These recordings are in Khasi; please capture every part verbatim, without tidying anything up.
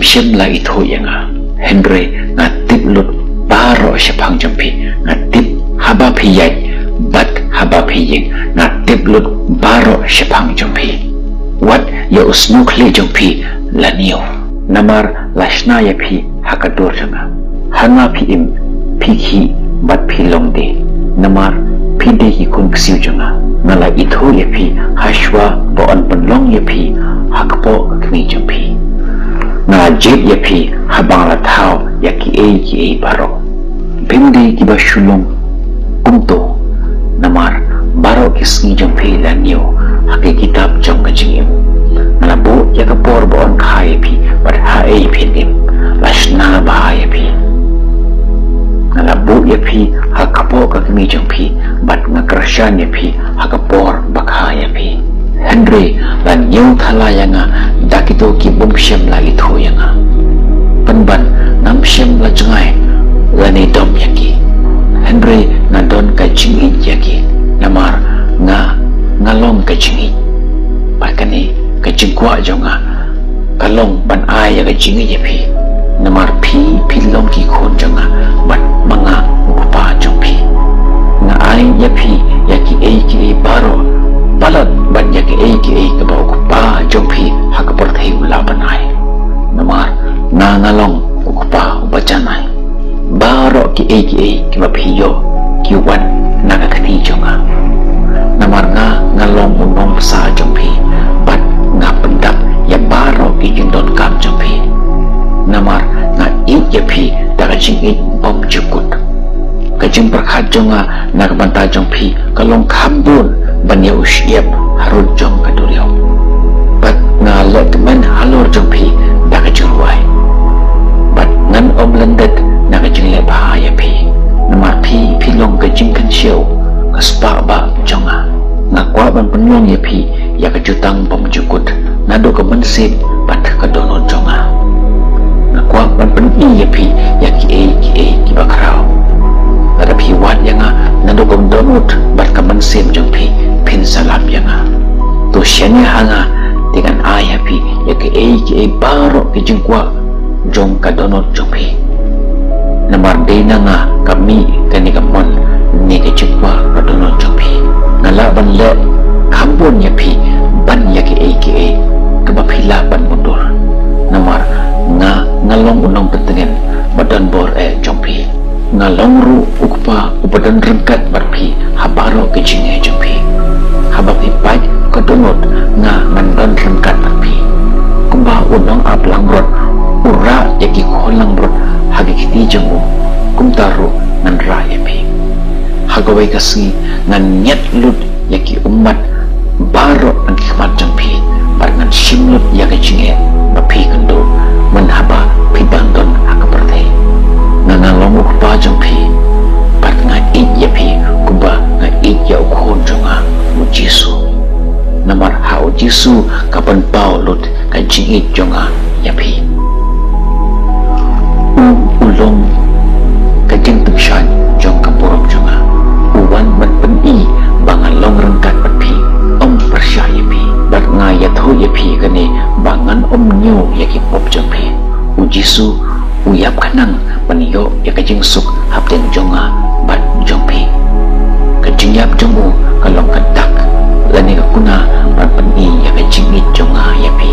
Shim la ithuh ïa nga, hynrei nga tip lut baroh shaphang jong phi. Nga tip haba phi ïaid bad haba phi ïeng, nga tip lut baroh shaphang jong phi. Wat ïa u sngewkhlieh jong phi la niew, namar la shna ïa phi ha ka dur jong nga. Ha nga phi im, phi khih bad phi long die, namar phi dei ki khun ksiew jong nga. Nga la ithuh ïa phi ha shuwa ba yn pynlong ïa phi ha kpoh ka kmie jong phi. Nga la jied ïa phi haba nga la thaw ïa kiei kiei baroh. Phim dei kiba shu long kumto, namar baroh ki sngi jong phi la niew ha ki kitab jong ka jingim. Nga la buh ïa ka por ba yn kha ïa phi bad haei phin im. La shna bha ïa phi. Nga la buh ïa phi ha kpoh ka kmie jong phi bad nga kyrshan ïa phi ha ka por ba kha ïa phi. Hynrei la niew thala ïa nga da kito ki bym shym la ithuh ïa nga. Pynban ngam shym la jngai lane dom ïa ki, hynrei nga don ka jingïeit ïa ki, namar nga, nga long ka jingïeit. Bad kane ka jingkwah jong nga ka long ban ai ïa ka jingïeit ïa phi, namar phi, phi long ki khun jong nga bad ma nga u kpa jong phi. Nga ai ïa phi ïa kiei kiei baroh palat bad ïa kiei kiei kaba u kpa jong phi ha ka pyrthei u lah ban ai, namar nga, nga long u kpa uba janai. Baroh kiei kiei kiba phi ïoh ki wan na ka kti jong nga, namar nga, nga long u nongbsa jong phi bad nga pyndap ïa baroh ki jingdonkam jong phi. Namar nga ïeit ïa phi da ka jingïeit bymjukut. Ka jingpyrkhat jong nga na ka bynta jong phi ka long kham bun ban ïa u shyiap harud jong ka duriaw. Bad nga leh tymmen halor jong phi da ka jingrwai. Bad ngan ym lyndet na ka jingleh bha ïa phi, namar phi, phi long ka jingkynshew, ka spah bah jong nga. Nga kwah ban pynlong ïa phi ïa ka jutang bymjukut naduh ka mynsiem bad ka dohnud jong nga. Nga kwah ban pyni ïa phi ïa kiei kiei kiba khraw. Lada phi wad ïa nga naduh ka dohnud bad ka mynsiem jong phi, phin sa lap ïa nga. To shaniah ha nga, te ngan ai ha phi ïa kiei kiei baroh ki jingkwah jong ka dohnud jong phi. Namar dei na nga ka mih kane ka mon ne ka jingkwah ka dohnud jong phi. Nga lah ban leh kham bun ïa phi ban ïa kiei kiei kaba phi lah ban mutdur. Namar nga, nga long u nongpyntngen ba don bor eh jong phi. Nga long ruh u kpa uba don ryngkat bad phi ha baroh ka jingeh jong phi. Haba phi pait ka dohnud, nga ngan don ryngkat bad phi. Kumba u nongaplangbrot u rah ïa ki khun langbrot ha ki kti jong u, kumta ruh ngan rah ïa phi. Ha kawei ka sngi ngan ñiad lut ïa ki ummat baroh na ki khmat jong phi, bad ngan shim lut ïa ka jingeh ba phi kynduh myn haba phi dang don ha ka pyrthei. Nga, nga long u kpa jong phi, bad nga ïeit ïa phi kumba nga ïeit ïa u khun jong nga u Jisu. Namar ha u Jisu ka pynpaw lut ka jingïeit jong nga ïa phi. U, u long ka jingtyngshaiñ jong ka burom jong nga. U wan ban pyni ba nga long ryngkat bad phi, ym pyrshah ïa phi. Bad nga ïathuh ïa phi kane ba ngan ym ñiew ïa ki pop jong phi. U Jisu u ïap khnang ban ïoh ïa ka jingsuk hapdeng jong nga bad jong phi. Ka jingïap jong u ka long ka dak lane ka kuna ban pyni ïa ka jingïeit jong nga ïa phi.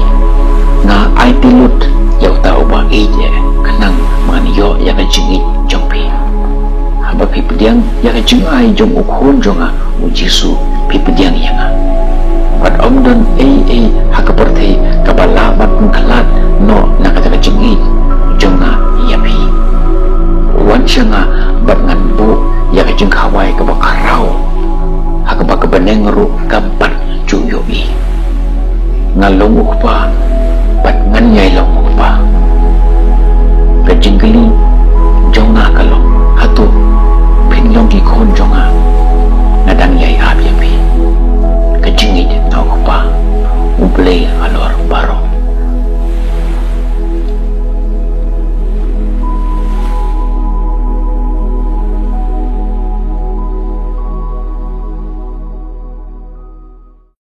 Nga aiti lut ïa uta uba ïeit eh khnang ba ngan ïoh ïa ka jingïeit jong phi. Haba phi pdiang ïa ka jingai jong u khun jong nga u Jisu, phi pdiang ïa nga. Bad ym don ei ei ha ka pyrthei kaba lah ban pynkhlad noh na kata ka jingïeit jong nga ïa phi. Wan sha nga bad ngan buh ïa ka jingkhawai kaba khraw, ha kaba ka bneng ruh kam pat ju ïohi. Nga long u kpa bad ngan ïai long u kpa. Ka jingkylli jong nga ka long, hato phin long ki khun jong nga? Nga dang ïai ap ïa phi. Ka jingïeit na u Kpa U Blei ha